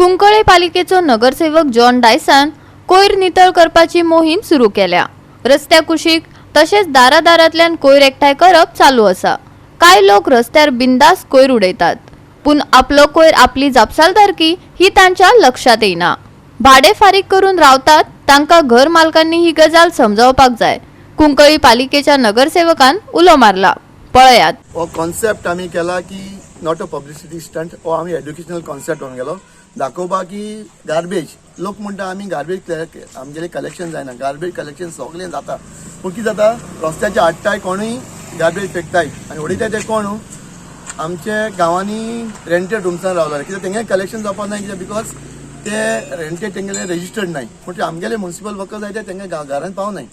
कुंकळे पालिकेचो नगरसेवक जॉन डायसान कोयर नितळ करपाची मोहीम सुरू केल्या. रस्त्या कुशीक तशेंच दारादारांतल्यान कोयर एकठांय करप चालू आसा. कांय लोक रस्त्यार बिंदास कोयर उडयतात, पूण आपलो कोयर आपली जापसालदारकी ही तांच्या लक्षात येना. भाडें फारीक करून रावतात तांकां घर मालकांनी ही गजाल समजावपाक जाय. कुंकळी पालिकेच्या नगरसेवकान उलो मारला, पळयात. हो कॉन्सेप्ट आमी केला की not a publicity stunt. हो आमी एड्युकेशनल कॉन्सेप्ट म्हणून गेलो दाखोवपाक की गार्बेज, लोक म्हणटा आमी गार्बेज आमगेलें कलेक्शन जायना. गार्बेज कलेक्शन सगळें जाता, पूण कितें जाता, रस्त्याचे हाडटाय, कोणूय गार्बेज फेकताय आनी उडयताय. ते कोण आमचे गांवांनी रेंटेड रुम्सान रावला. कित्याक तेंगे कलेक्शन जावपाक ना? कित्याक? Because ते रेंटेड, तेंगेले रजिस्टर्ड नाय. पूण ते आमगेले म्युन्सिपल वर्कर जाय, ते तेंगे घरान पावनाय.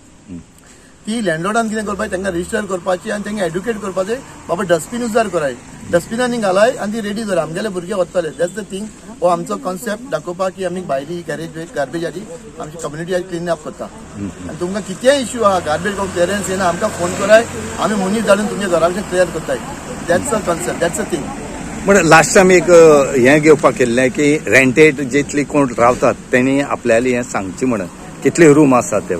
ती लँडलॉर्डान कितें करपाचें, तांकां रजिस्टर करपाची आनी तांकां एड्युकेट करपाचें, बाबा डस्टबीन उजार कराय, डस्टबिनांनी घालाय आनी ती रेडी दवर, आमगेले भुरगे वतले. That's the thing. हो आमचो कॉन्सेप्ट दाखोवपाक की आमी भायली गॅरेज गार्बेज आदी आमची कम्युनिटी क्लीन अप करता. आनी तुमकां कितेंय इश्यू आहा, गार्बेज क्लियरन्स येना, आमकां फोन कराय, आमी मनीस धाडून तुमच्या घरा कडेन क्लियर करताय. That's a concept, that's a thing. पण लास्ट टायम एक हें घेवपाक केल्लें की रेंटेड जितली कोण रावतात तेणी आपल्याले हें सांगचें म्हणून, कितले रूम आसात ते.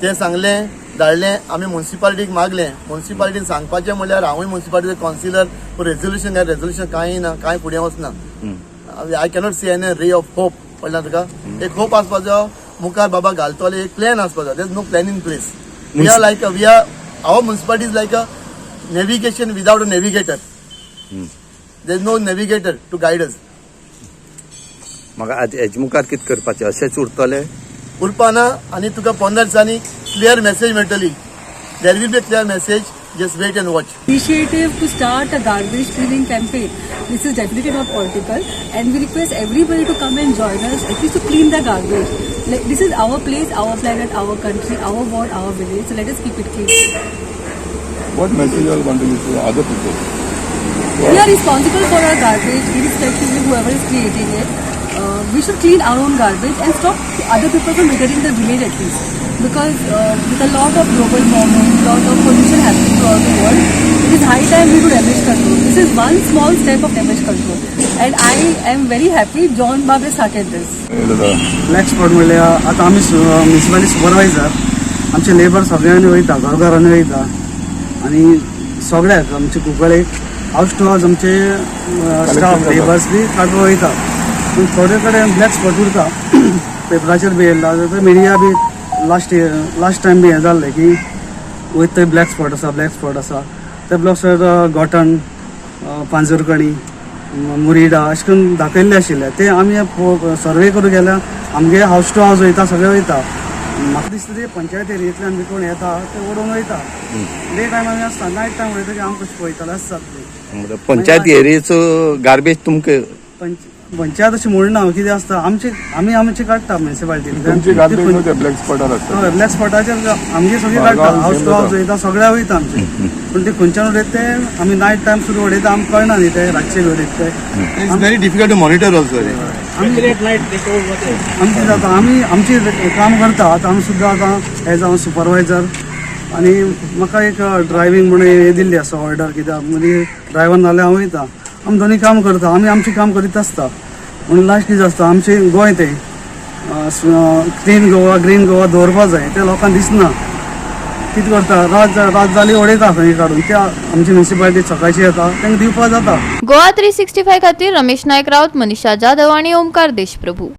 ते सांगलें, धाडलें, आमी मुन्सिपालिटीक मागलें. मुन्सिपालिटीन सांगपाचें म्हणल्यार हांवूय मुन्सिपालिटीचे कावन्सिलर, पूण रेजोल्युशन काय रेजोल्युशन कांय ना, कांय फुडें वचना. I cannot see N ray of hope. पडला तुका? एक होप आसपाचो मुखार, बाबा घालतले, एक प्लॅन आसपाचो. There no plan in place. We are like, we are our municipality is like a navigation without a navigator. There is no navigator to guide us. म्हाका आज हेजे मुखार कितें करपाचें? अशेंच उरतलें? उरपाना. आनी तुका 15 दिसांनी क्लियर मेसेज मेळटली. There will be clear message. Just wait and watch. Initiative to start a garbage cleaning campaign. This is definitely not political, and we request everybody to come and join us, at least to clean the garbage. Like, this is our place, our planet, our country, our ward, our village. So let us keep it clean. What message you all want to give to other people? We are responsible for our garbage, irrespective of whoever is creating it. We should clean our own garbage and stop other people from littering the village at least. Because with a lot of global warming, lot of pollution happening throughout the world, it is high time we do damage control. This is one small step of damage control. And I am very happy John Babe started this. Black spot म्हणल्यार आतां आमी municipality supervisor, आमचे labour सगळ्यांनी वयता, घरघरांनी वयता आनी सगळ्याक आमचे कुंकळे हावस टू हावस आमचे स्टाफ लेबर्स बी काडपाक वयता. पूण थोडे कडेन ब्लॅक स्पॉट उरता. पेपराचेर बी येयला, मिडिया बी लास्ट इयर, लास्ट टायम बी हें जाल्लें की वयता थंय ब्लॅक स्पॉट आसा, ब्लॅक स्पॉट आसा. ते ब्लॅक स्पॉट गोटण, पांजरकणी, मुरिडा अशें करून दाखयल्ले आशिल्ले. ते आमी सर्वे करूंक गेल्यार आमगे हावस टू हावस वयता, सगळे वयता. म्हाका दिसता ते पंचायत एरियेंतल्यान बी कोण येता ते उडोवन वयता. डे टायम आमी आसता, नायट टायम वयता की आमकां कशें पळयतले आसता ते. पंचायत एरियेचो गार्बेज तुमकां पंचायत अशें म्हणना. कितें आसता, आमचे आमी आमचे काडटा तुमची गार्बेज म्युनिसिपालिटी. ते ब्लॅक स्पॉटार आसता. हय, ब्लॅक स्पॉटाचेर आमगे सगळे काडटा. हावस टू हावस वयता, सगळ्या वयता आमचे. पूण ते खंयच्यान उडयता ते आमी नायट टायम सुद्दां उडयता, आमकां कळना न्ही ते रातचे बी उडयता ते. It's very difficult to monitor also. आमची जाता, आमी आमची काम करता. आतां आमी सुद्दां आतां एज हांव सुपरवायझर आनी म्हाका एक ड्रायव्हींग म्हणून हें दिल्ली आसा ऑर्डर, कित्याक मदीं ड्रायव्हर नाल्यार हांव वयता. आमी दोनी काम करता, आमी आमचें काम करीत आसता. म्हणून लास्ट कितें आसता, आमचें गोंय तें क्लीन गोवा, ग्रीन गोवा दवरपा जाय. तें लोकांक दिसना. कितें करता, रात रात जाली उडयता खंय काडून. ते आमची म्युनिसिपालिटी सकाळची येता, तांकां दिवपा जाता. गोवा 365 खातीर रमेश नायक राऊत, मनीषा जाधव आणि ओमकार देशप्रभू.